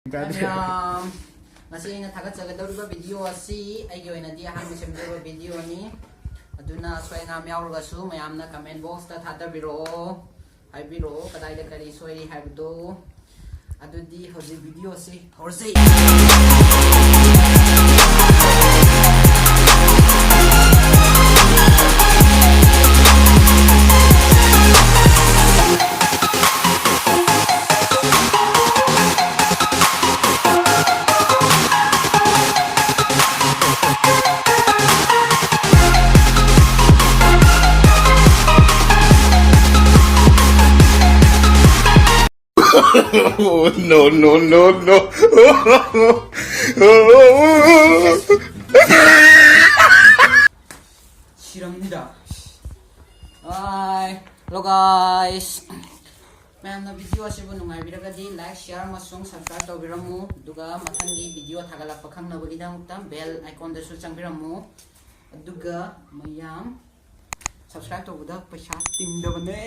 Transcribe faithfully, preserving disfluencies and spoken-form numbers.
ꯃꯌꯥꯝ, ꯉꯁꯤ ꯑꯩꯅ ꯊꯥꯒꯠꯆꯒꯗꯧꯔꯤꯕ ꯚꯤꯗꯤꯑꯣ ꯑꯁꯤ ꯑꯩꯒꯤ ꯑꯣꯏꯅꯗꯤ ꯑꯍꯥꯟꯕ ꯁꯦꯝꯖꯕ ꯚꯤꯗꯤꯑꯣꯅꯤ꯫ ꯑꯗꯨꯅ ꯑꯁꯣꯏ ꯑꯉꯥꯝ ꯌꯥꯎꯔꯒꯁꯨ ꯃꯌꯥꯝꯅ ꯀꯃꯦꯟ ꯕꯣꯛꯁꯇ ꯊꯥꯗꯕꯤꯔꯛꯑꯣ, ꯍꯥꯏꯕꯤꯔꯛꯑꯣ ꯀꯗꯥꯏꯗ ꯀꯔꯤ ꯁꯣꯏꯔꯤ ꯍꯥꯏꯕꯗꯣ꯫ ꯑꯗꯨꯗꯤ ꯍꯧꯖꯤꯛ ꯚꯤꯗꯤꯑꯣꯁꯤ ꯍꯧꯔꯁꯤ꯫ Oh, no, no, no, no. ꯁꯤꯔꯝꯅꯤꯗ꯫ Hi, hello guys. ꯃꯌꯥꯝꯅ ꯚꯤꯗꯤꯑꯣ ꯑꯁꯤꯕꯨ ꯅꯨꯡꯉꯥꯏꯕꯤꯔꯒꯗꯤ like, share ꯑꯃꯁꯨꯡ subscribe ꯇꯧꯕꯤꯔꯝꯃꯨ꯫ ꯑꯗꯨꯒ ꯃꯊꯪꯒꯤ ꯚꯤꯗꯤꯑꯣ ꯊꯥꯒꯠꯂꯛꯄ ꯈꯪꯅꯕꯒꯤꯗꯃꯛꯇ bell iconꯗꯁꯨ ꯆꯪꯕꯤꯔꯝꯃꯨ꯫ ꯑꯗꯨꯒ ꯃꯌꯥꯝ subscribe ꯇꯧꯕꯗ ꯄꯩꯁꯥ ꯇꯤꯡꯗꯕꯅꯦ꯫